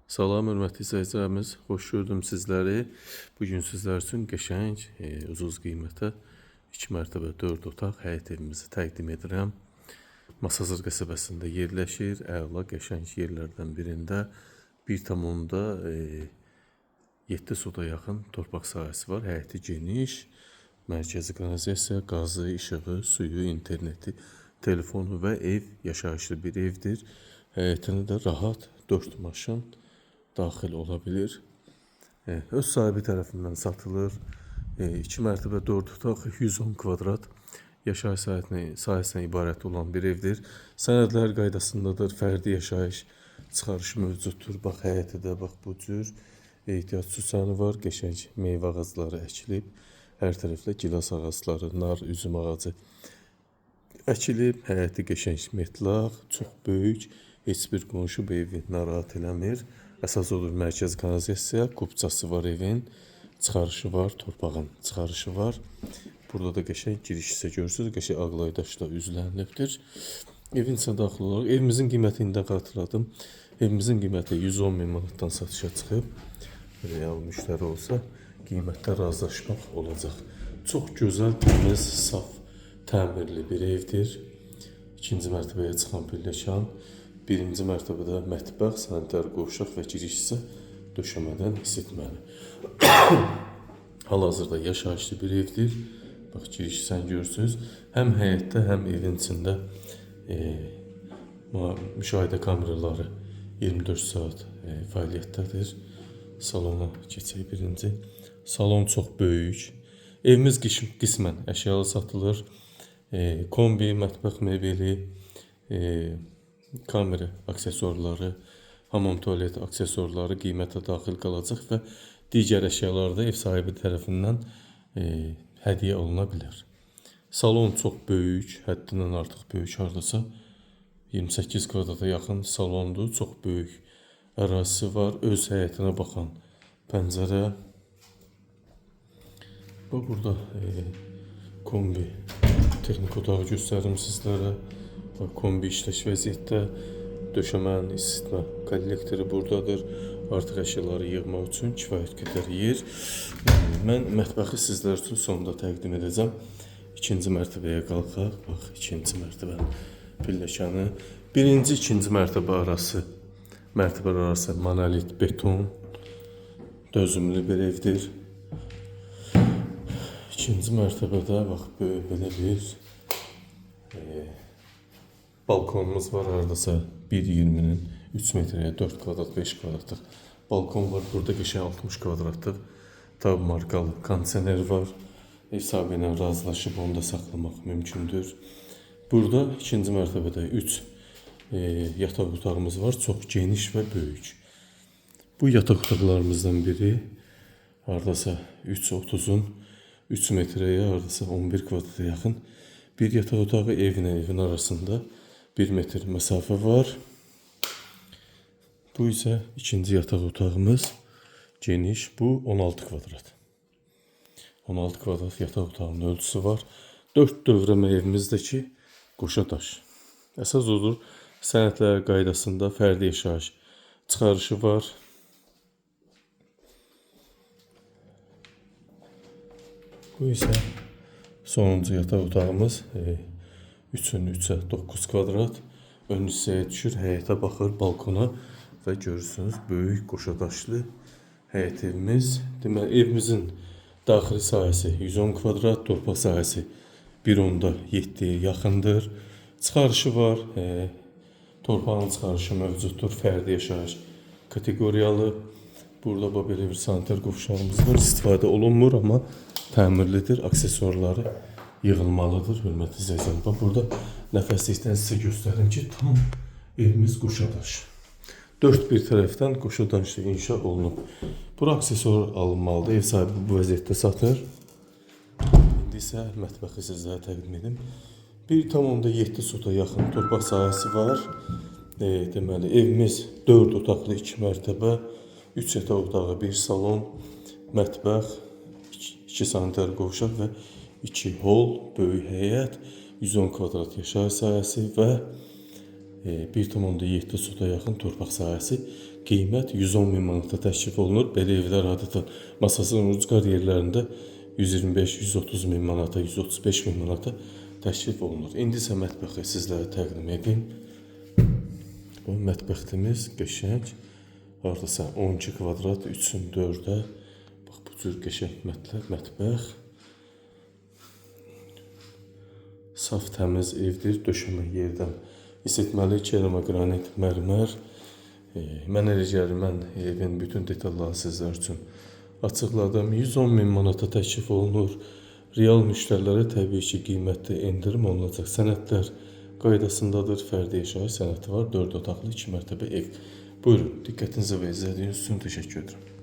Salam hörmətli izləyicilərimiz, xoş gördüm sizləri. Bu gün sizlər üçün qəşəng, ucuz qiymətə 2 mərtəbə 4 otaq həyət evimizi təqdim edirəm. Masazır qəsəbəsində yerləşir, əla qəşəng yerlərdən birində 1,7 sota yaxın torpaq sahəsi var. Həyəti geniş, mərkəzi kanalizasiya, qazı, işığı, suyu, interneti, telefonu və ev yaşayışlı bir evdir. Həyətinə də rahat 4 maşın daxil ola bilir. Öz sahibi tərəfindən satılır. 2 mərtəbə 4 otaq, 110 kvadrat yaşayış sahəsinə ibarət olan bir evdir. Sənədlər qaydasındadır, fərdi yaşayış çıxarışı mövcuddur. Bax həyəti də bax bu cür ehtiyat süsanı var, qəşəng meyvə ağacları əkilib. Hər tərəfdə gilas ağacları, nar, üzüm ağacı əkilib. Həyəti qəşəng metlaq, çox böyük. Heç bir qonşu bu evi narahat eləmir. Əsas odur mərkəzi kanalizasiya, kupçası var evin, çıxarışı var, torpağın çıxarışı var. Burada da qəşəng giriş hissə görürsünüz, qəşəng ağlay daşla üzlənibdir. Evin içinə daxil olaraq evimizin qiymətini də xatırladım. Evimizin qiyməti 110 min manatdan satışa çıxıb. Real müştəri olsa qiymətdə razılaşmaq olacaq. Çox gözəl, təmiz, saf, təmirli bir evdir. İkinci mərtəbəyə çıxan pilləkən, birinci mərtəbədə mətbəx, sanitar qovşaq və giriş hissə döşəmədən isitməli. Hal-hazırda yaşayışlı bir evdir. Bax giriş hissəni görürsünüz. Həm həyətdə, həm evin içində müşahidə kameraları 24 saat fəaliyyətdədir. Salona keçək birinci. Salon çox böyük. Evimiz qismən əşyalı satılır. Kombi, mətbəx mebeli, kamera aksesuarları, hamam tualet aksesuarları qiymətə daxil qalacaq və digər əşyalar da ev sahibi tərəfindən hədiyyə oluna bilər. Salon çox böyük, həddindən artıq böyük, hardasa 28 kvadrata yaxın salondur, çox böyük ərazisi var, öz həyətinə baxan pəncərə. Bax burada kombi texnik otağı göstərim sizlərə. Bax, kombi işləş vəziyyətdə, döşəmənin isitmə kollektoru buradadır. Artıq əşyaları yığmaq üçün kifayət qədər yer. Mən mətbəxi sizlər üçün sonda təqdim edəcəm. İkinci mərtəbəyə qalxaq. Bax, ikinci mərtəbənin pilləkəni. Birinci, ikinci mərtəbə arası, mərtəbələr arası monolit beton, dözümlü bir evdir. İkinci mərtəbədə bax belə bir balkonumuz var, hardasa 1,20-nin 3 metrəyə 4 kvadrat, 5 kvadratlıq balkon var. Burada qəşəng 60 kvadratlıq tab markalı kondisioner var. Ev sahibi ilə razılaşıb onu da saxlamaq mümkündür. Burada ikinci mərtəbədə 3 yataq otağımız var. Çox geniş və böyük. Bu yataq otaqlarımızdan biri hardasa 3,30-un 3 metrəyə hardasa 11 kvadrata yaxın bir yataq otağı, evlə evin arasında 1 metr məsafə var. Bu isə ikinci yataq otağımız. Geniş. Bu 16 kvadrat. 16 kvadrat yataq otağının ölçüsü var. 4 dövrəmə evimizdəki qoşa daş. Əsas odur, sənədlər qaydasında fərdi yaşayış çıxarışı var. Bu isə sonuncu yataq otağımız. 3-ün 3-ə 9 kvadrat. Ön hissəyə düşür, həyətə baxır, balkona və görürsünüz böyük qoşa daşlı həyət evimiz. Deməli, evimizin daxili sahəsi 110 kvadrat, torpaq sahəsi 1,7-yə yaxındır. Çıxarışı var, torpağın çıxarışı mövcuddur, fərdi yaşayış kateqoriyalı. Burada bax belə bir sanitar qovşağımız var. İstifadə olunmur, amma təmirlidir, aksesuarları yığılmalıdır, hörmətli izləyicilər. Bax burada nəfəslikdən sizə göstərim ki, tam evimiz qoşa daş. Dörd bir tərəfdən qoşa daşla inşa olunub. Bura aksesuar alınmalıdır. Ev sahibi bu vəziyyətdə satır. İndi isə mətbəxi sizlərə təqdim edim. 1,7 sota yaxın torpaq sahəsi var. Deməli, evimiz 4 otaqlı 2 mərtəbə, 3 yataq otağı, 1 salon, mətbəx, 2 sanitar qovşaq və 2 hol, böyük həyət, 110 kvadrat yaşayış sahəsi və 1,7 sota yaxın torpaq sahəsi. Qiymət 110 min manata təklif olunur. Belə evlər adətən masasının ucqar yerlərində 125-130 min manata, 135 min manata təklif olunur. İndi isə mətbəxi sizlərə təqdim edim. Bu mətbəximiz qəşəng. Hardasa 12 kvadrat 3-ün 4-ə. Bax bu cür qəşəng mətbəx. Saf təmiz evdir, döşəmə yerdən isitməli, keramaqranit, mərmər. Mən elə gəlir, mən evin bütün detallarını sizlər üçün açıqladım. 110 min manata təklif olunur. Real müştərilərə təbii ki, qiymətdə endirim olunacaq. Sənədlər qaydasındadır. Fərdi yaşayış sənədi var. 4 otaqlı 2 mərtəbə ev. Buyurun, diqqətinizə və izlədiyiniz üçün təşəkkür edirəm.